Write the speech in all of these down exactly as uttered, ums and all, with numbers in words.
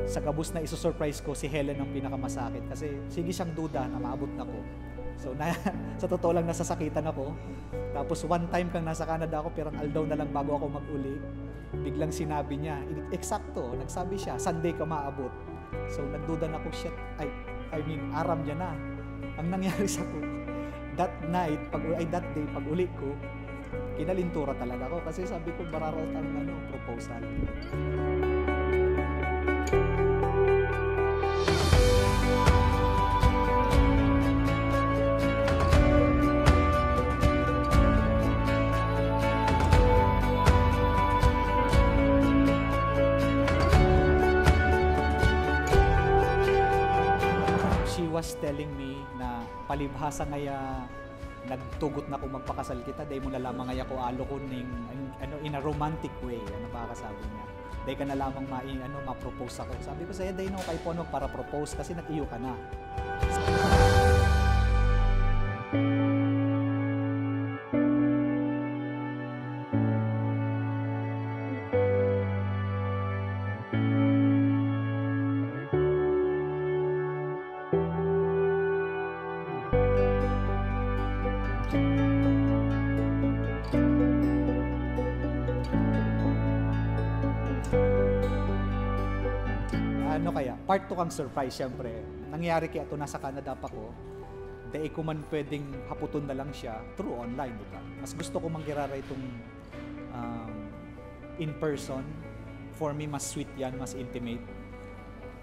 Sa gabos na isu-surprise ko, si Helen ang pinakamasakit kasi sige siyang duda na maabot na ko. So, na, sa totoo lang, nasasakitan ako. Tapos, one time kang nasa Canada ako, pirang aldaw na lang bago ako mag-uli, biglang sinabi niya, in-, eksakto, nagsabi siya, "Sunday ka maabot." So, nagduda na ako, "Shit, ay, I mean, aram niya na." Ang nangyari sa ko, that night, pag, ay, that day, pag uli ko, kinalintura talaga ako kasi sabi ko, "Mararaot ang, ano, proposal." She was telling me na palibhasa ngaya nagtugot na ko magpakasal kita, dai mo na lamang ngaya ko alokon ning, ano, in a romantic way, ano ba kasabi niya? Dai ka na lamang mai-, ano, ma-propose ako. Sabi ko sa'yo, "Dai na ako kaipuhan magpara-propose kasi nag-iyo ka na." Ano kaya? Part two kang surprise, syempre. Nangyari kaya to, nasa Canada pa ko. Dai ko man pwedeng haputon na lang siya through online, di ba? Mas gusto ko manggiraray itong, um, in person. For me, mas sweet yan, mas intimate.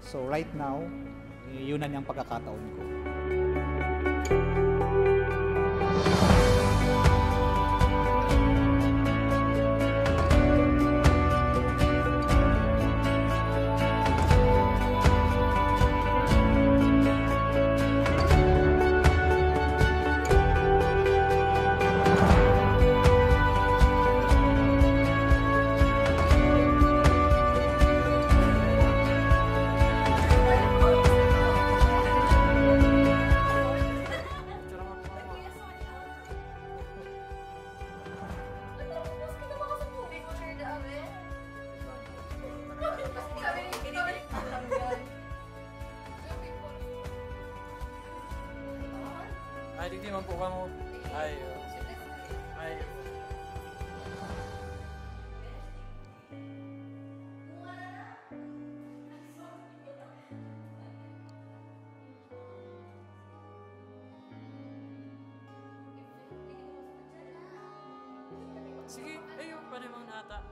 So right now, eh, yun na niyang pagkakataon ko. Ay, tigdi man po kamo. Ay, oh. Ay. Sige, ayun, pwede mang nata.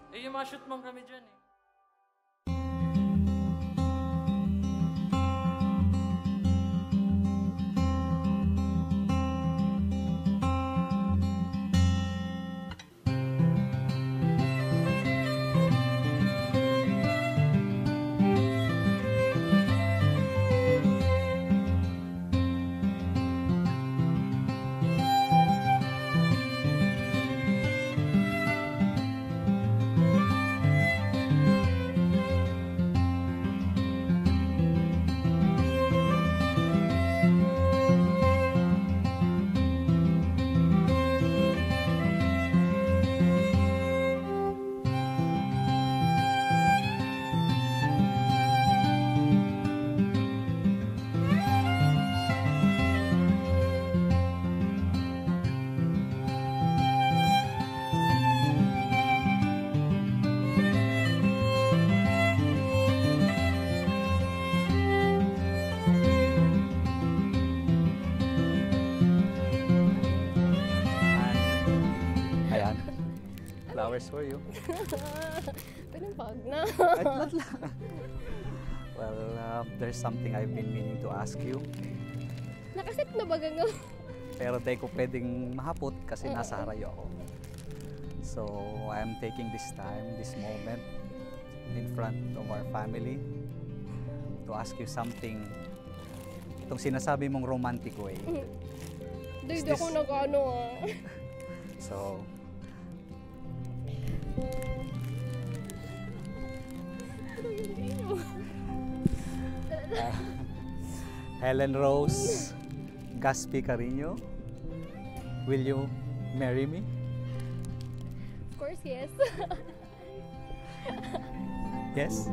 Eh, yung mga shoot man kami dyan eh. Ayan. Flowers for you. Pwedeng pag na. Ay, not lang. Well, uh, there's something I've been meaning to ask you. Nakaset na ba, ganga? Pero di ko pwedeng mahapot kasi Oo. nasa harayo ako. So, I'm taking this time, this moment, in front of our family to ask you something. Itong sinasabi mong romantic way. Mm. Di, Is di this ako nag-ano, ah. So, Ah, Helen Rose Gaspi Carino, will you marry me? Of course, yes. Yes?